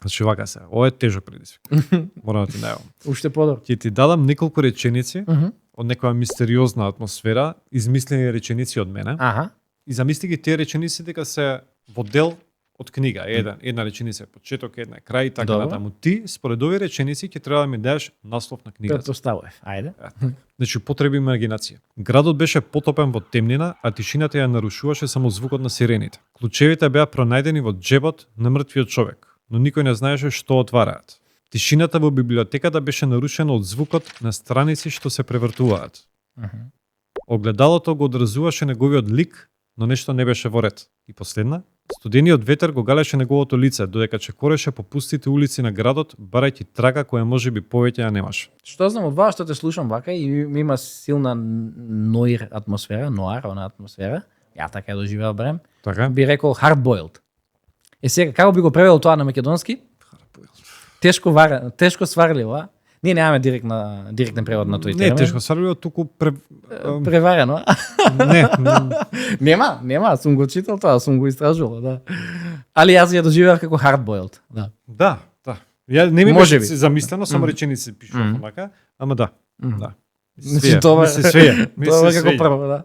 Значи вака се, ова е тежок предизвик. Морам да ти најавам. Уште подобро. Ќе ти дадам неколку реченици Мгм. од некоја мистериозна атмосфера, измислени реченици од мене. Аха. И замисли ги тие реченици дека се во дел од книга. Една реченица е почеток, една е крај и така Добро. натаму. Ти според овие реченици ќе треба да ми дадеш наслов на книгата. Претпоставував. Ајде. Значи употреби имагинација. Градот беше потопен во темнина, а тишината ја нарушуваше само звукот на сирените. Клучевите беа пронајдени во џебот на мртвиот човек, но никој не знаеше што отвараат. Тишината во библиотеката беше нарушена од звукот на страници што се превртуваат. Огледалото го одразуваше неговиот лик, но нешто не беше во ред. И последна, студениот ветер го галеше неговото лице, додека чекореше по пустите улици на градот, барајќи трага која можеби повеќе ја немаше. Што знам од вас, што те слушам вака и има силна ноир атмосфера, ноар, она атмосфера. Ја така ја доживеав барем. Така? Би рекол hard boiled. Сега како би го превел тоа на македонски? Тешко варено, тешко сварливо, а? Ние немаме директен превод на тој термин. Не, тешко сварливо, туку Преварено, а? не. Нема, сум го читал тоа, сум го истражувал, да. Али јас ја доживеав како hard boiled, да. Да. Ја не ми Можеби. беше замислено, само реченици пишував онака, ама да. Значи Свија, тоа ми се свија. тоа како прво, да.